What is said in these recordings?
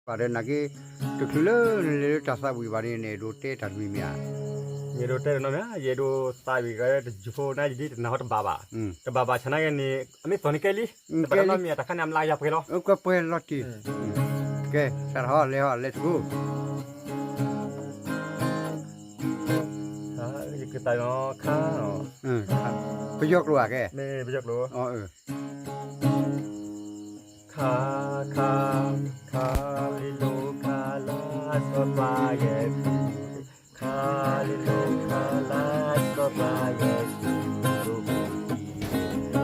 ပာ်ဒီးနာ်က့ တချုးလၢနလဲၤလၢတၢ်သးဝံၣ်ဘၣ်န့ၣ် နအဲၣ်ဒိးတဲတၢ်တမံၤမ့ၢ်ဧါ. ယအဲၣ်ဒိးတဲတနီၤမ့ၢ်ဧါ, ယအဲၣ်ဒိးသးဝံၣ်ကတယုၤဖိနၤ ယဒ်တနၢ်ဟီတဘၣ်ဘၣ်, တဘၣ်ဘၣ်ဆၣ်နာ်က့န့ၣ် အမ့ၢ်သီၣ်န့ၣ်ကဲလံ, တဘၣ်နီတမံၤ တၢ်ခါန့ၣ် အမျးကယၤပှဲၤလီၤ, ကဲပှဲၤလီၤတံၢ်, ကဲ စးထီၣ်လဲၤဟီၣ်လဲၤသကိး ယကသးလီၤခါ, ပယီၤကျိာ်ဧါကဲ, ပယီၤကျိာ်, ခါ, ခါ, ခါလံလိၤခါလါစီၤပၤယဲၢ်, ခါလံလိၤခါလါစီၤပၤယဲၢ်, ထံဆံ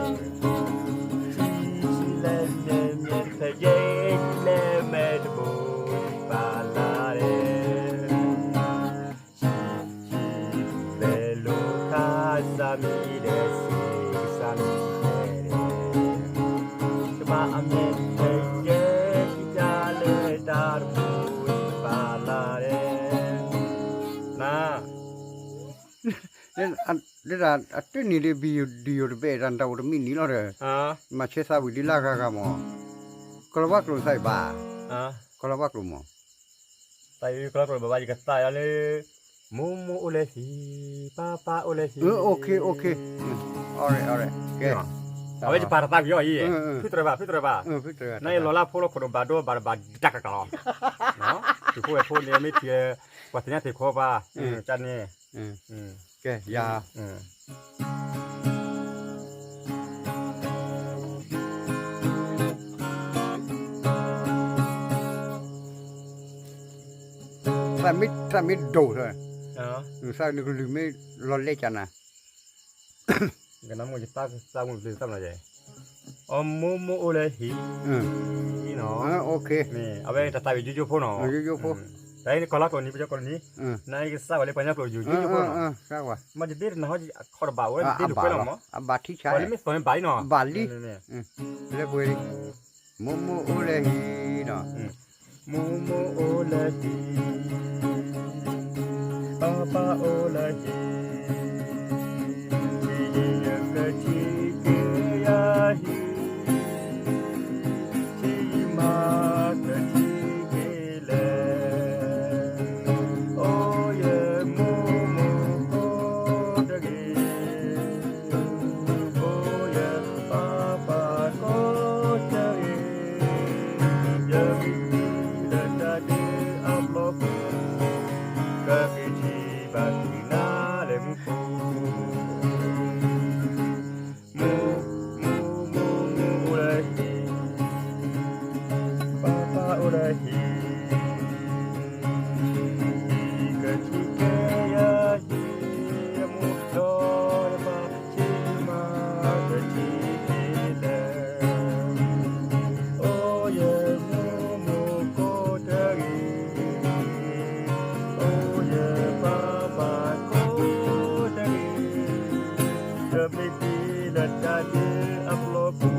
လဲၤမဲာ်မဲာ်ဖဲယဲၢ်, ထံလဲၤမဲာ်တဘိပာ်လၢ်ဒဲး ထံဆံ, လဲၤလိၤခါစၢ်မံၤဒဲး စံးကစၢ်မံၤဒဲး, ကမၤအမဲာ်ဖဲယဲၢ် ထံတၢ်လၢတၢ်တဘိပာ်လၢ်ဒဲး, န ဒ်အတၢ်အတနံၣ်ဒ် video တဘ့ၣ်တၢ်နတၢ်အိၣ်တမံၤနံၤလီၤဒီး, မၤဆဲးသးဝံၣ်ဒ်လၢအဂၤဂၤမး, ကီၤလၤဝါကျိာ်သးဝံၣ်ဘၣ်, ကီၤလၤဝါကျိာ်မး, သးဝံၣ်ကီၤလၤဝါကျိာ်ဘၣ်ဘၣ် ယကသးလၢ, မိၢ်မိၢ်အိၣ်လၢဟံၣ်, ပၢ်ပၢ်အိၣ်လၢဟံၣ်, ကဲ, အဝဲယပာ်တၢ်သးဝံၣ်အီၤအံၤ, ဖုတရၢၤဘၣ် ဖုတရၢၤဘၣ်, နယလီၤလၢဖိလၢခိၣ်ဒိၣ်ဘၣ်ဒိဘၣ်တဘၣ်ဒၣ်ကကလီၤ, သုးဖိဝဲၢ်ဖိန့ၣ် မ့ၢ်ထံၣ်, ပှၤသ့ၣ်ညါသ့ၣ်ခိပှၤ, ကန့ၣ်, ကဲယၤ သးမ့ၢ်ဒိၣ်, သးနကလုၢ်မ့ၢ်လီၤလဲကနၤ, ကနၣ်မိၢ်ယသးမုၢ်သးမုၢ်, အမိၢ်မိၢ်အိၣ်လၢဟံၣ်, အဝဲတၢ်သးဝံၣ်ယိယိဖိနီၤ, ယိယိဖိ, တၢ်အံၤန့ၣ်ကီၤလၤကျိာ်န့ၣ် ပယီၤကျိာ်န့ၣ်, နအံၤကစၢ်ဝဲလၢပှၤကညီကျိာ်ယိယိဖိနီၤ, မ့ၢ်တသ့တနၢ်ဟီအခီၣ်တဘၣ်ဝဲ တသ့လူၤကွဲလီၤမး, အဘၣ်ထံဆါ, ဘၣ်လံ, လၢပှဲၤလံ, မိၢ်မိၢ်အိၣ်လၢဟံၣ်နီၤ, မိၢ်မိၢ်အိၣ်လၢဟံၣ်, ပၢ်ပၢ်အိၣ်လၢဟံၣ်, ထံယံၤယကထံၣ်က့ၤယၤဟံၣ်, ထံယံၤမၤကထံၣ်က့ၤလဲၣ်, အိၣ်ယမိၢ်မိၢ်ကိးတဂ့ၤ, အိၣ်ယပၢ်ပၢ်ကိးတဂ့ၤ, ယမ့ၢ်ထံၣ်လၢတၢ်ဒဲးအဘျီပူၤ, ကက့ၤထံၣ်ဘၣ်က့ၤနၤလၢမူခိၣ်, မိၢ်မိၢ်မိၢ်မိၢ်အိၣ်လၢဟံၣ်, ပၢ်ပၢ်အိၣ်လၢဟံၣ်, ထံကထံၣ်က့ၤယၤဟံၣ်, ယမိၢ်ဒီးယပၢ် ထံမၤကထံၣ်က့ၤလဲၣ်, အိၣ်ယမိၢ်မိၢ်ကိးတဂ့ၤ, အိၣ်ယပၢ်ပၢ်ကိးတဂ့ၤ, တမ့ၢ်တ့ၢ်လၢတၢ်ဒဲးအဘျီပူၤ,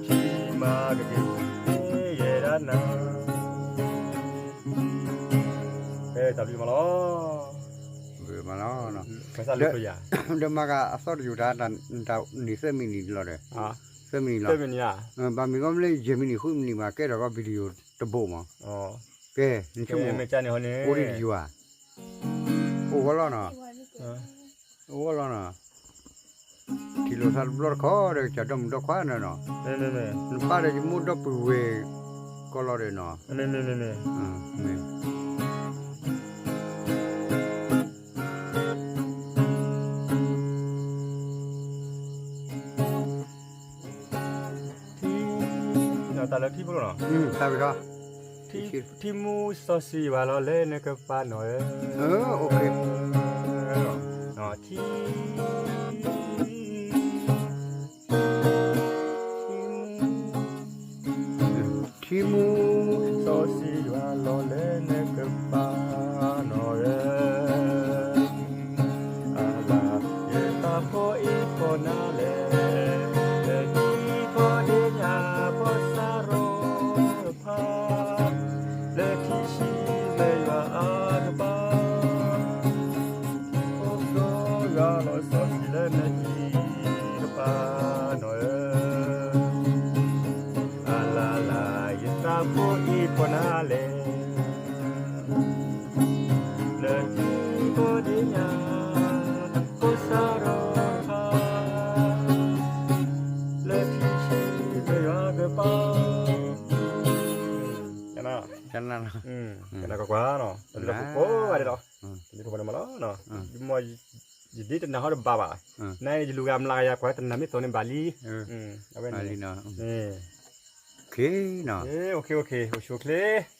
ထံမၤကက့ၤက့ၤယဲဒၣ်နၤ, တၢ်ဘျုးမးလီၤ, ဘျုးမးလီၤ, ဒီးမၤကဒီးအသီတယိာ်တၢ်နတၢ်န့ၢ်သၢမံးနံးလီၤဒီး, သၢမံးနံးလီၤ, ဘၣ်မ့ၢ်ဂီၢ်မ့ၢ်လၢယဲၢ်မံးနံးဃုမံးနံးမး ကဲထီၣ်ကီး video တဘိမး, ကဲ, အိၣ်ဒံးတယိာ်ဧါ, အိၣ်ဂီၢ်လီၤနီၤ, အိၣ်ဂီၢ်လီၤနီၤ, ထံၣ်လိာ်သးတဘျီတခီဒီး ကစၢ်ဒီမုၣ်ဒီခွါန့ၣ်နီၤ, နပၢ်ဒီးယမိၢ်ဒီပုၢ်ဝဲၢ်ကီးလီၤဒီးနီၤ, ထံ, တၢ်လၢထံဖိလီၤနီၤ, ထံမူစီဆှံယွၤလီၤလၢနကပၤနီၢ်ဧၢ, ထံ, ထံမူ, ထံမူ, စီဆှံယွၤလီၤလၢနကပၤနီၢ်ဧၢ, အလၤ, ယသးဖိအံၤဖိနၤလဲၣ်, လၢထံဖိဒ့ညါဖိစးရိၤတဖၣ်, လၢထံဆှံလၢယွၤအကပၤ, ထံဖိကီၢ်ယွၤလီၤစီဆှံလၢနဟံၣ်ကပၤနီၢ်ဧၢ, အလၤလၤ, ယသးဖိအံၤ ကီၢ်နၤလဲၣ်, လၢထံကီၢ်ဒ့ညါ, ကီၢ်စၢ်ဒီးတဖၣ်, လၢထံဆံးလၢယွၤကပၤ, ကနၣ်ကွၢ်ကွၢ်နီၤ, တၢ်ဘျုးကိးဂၤဒဲးလီၤ, တၢ်ဘျုးကိးဂၤဒဲးလီၤ, မ်ယဒ့တနၤဟီၣ်တဘၣ်ဘၣ်, နယလူၤဂၤမျးကယၤကွၢ်တနၤမ့ၢ်သီန့ၣ်ဘၣ်လံ, အဝဲန့ၣ်, အိၣ်ဆူၣ်အိၣ်ချ့